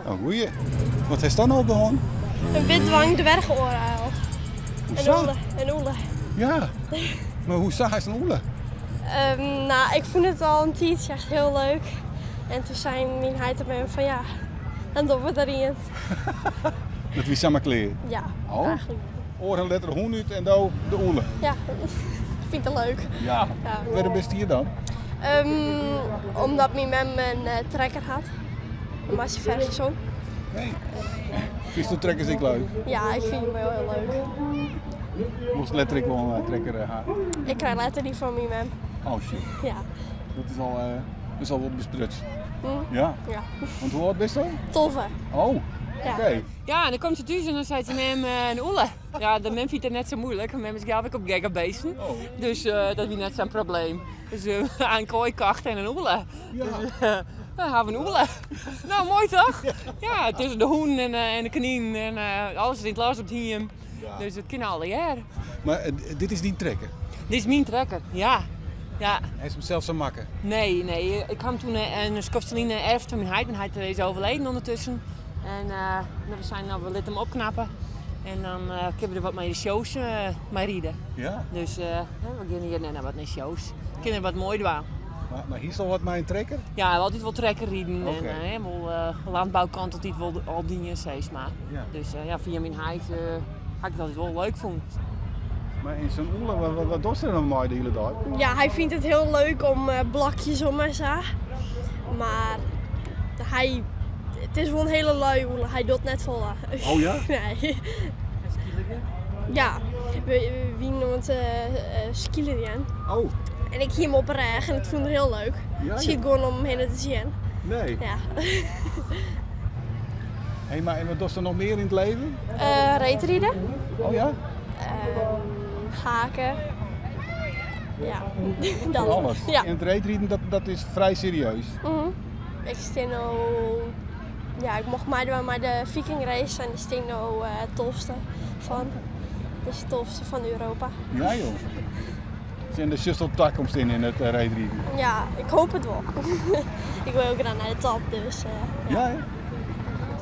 Oh, goeie. Wat hast dan no op de hân? In witwang dwerchooruil. Hoe In ûle. In ûle. Ja. Mar hoe sa hast in ûle? Um, nou, ik fûn it al in tiidsje echt hiel leuk. En toen sei myn heit en mem fan ja, dan dogge we der ien. Dat wie samar klear? Ja, oh. eigenlijk. Oaren litte de hûn út en do de ûle? Ja, ik fyn it leuk. Ja. Ja. Wêrom bist hjir dan? Um, omdat myn mem in uh, trekker hat. In Massey Ferguson. Nee. Fynst de trekkers ek leuk? Ja, ik fyn it wol hiel leuk. Mochtst letter ek wol in trekker ha? Ik krij letter dy fan myn mem. Oh shit. Ja. Dat is al, uh, dat is al wol besprutsen. Hm? Ja? Ja. Want hoe âld bist do? 12. Oh, Ja. oké. Ja, en dan komt se thús en dan seit se mem in ûle. Ja, de mem fynt it net sa muoilik. Mem is geloof ik op gekke beesten. Oh. Dus dat wie net sa'n probleem. Dus in koai kocht en in ûle. Ja. Dus we hawwe in ûle. Nou, moai toch? Ja, tusken de hûnen en de kninen en alles rint los op it hiem. Ja. Dus it kin allegear. Mar dit is dyn trekker? Dit is myn trekker, ja. Ja. Hast him sels sa makke? Nee, nee. Ik ha him toen in skoftke lyn erfd fan myn heit. Myn heit is overleden ondertussen. En we seinen, nou, we litte him opknappe. En dan kinne we der wat mei de shows mei ride. Ja. Dus we gean hjir net wat nei shows. Kinne we wat moai dwaan. Mar hiest al wat mei in trekker? Ja, altyd wol trekker riden. Oké. En wol landbouwkant altyd wol al dien, sis mar. Ja. Dus ja, fia myn heit ha ik it altyd wol leuk fûn. Mar yn sa'n ûle, wat dochst der dan mei de hiele dei? Ja, hy fynt it hiel leuk om blokjes om en sa. Mar hy, it is wol in hiele lui ûle. Hy docht net folle. Oh ja? Nee. Ja, we wienen oan it skeelerjen. Oh. En ik hie him op 'e rêch en dat fûn er hiel leuk. Ja, Siet gewoan om him hinne te sjen. Nee. Ja. Hey, mar en wat dochst dan noch mear yn it leven? Reedride. Oh ja? Hake. Ja, dat. Fan alles. Ja. En it reedriden, dat is frij serieus? Mhm. Ik stean no, ja, ik mocht meidwaan mei de Viking Race en dêr stean ik no 12e fan. Dus 12e fan Europa. Ja joh. En dêr sjochst al takomst yn yn it reedriden? Ja, ik hoop it wol. Ik wol hiel graach nei de top, dus ja. Ja, hè?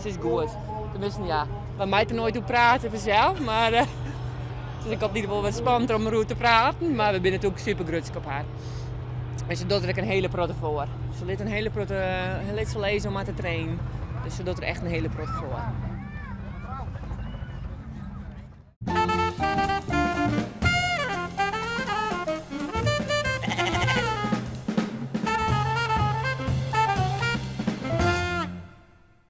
Se is goed. Tenminsten, ja, wy meie der noait oer prate fansels, mar it is altyd wol wat spannend om deroer te praten, mar we binne natuerlik super grutsk op har. En se docht der ek in hiele protte foar. Se lit in hiele protte, lit se lizze om har te trainen. Dus se docht der echt in hiele protte foar.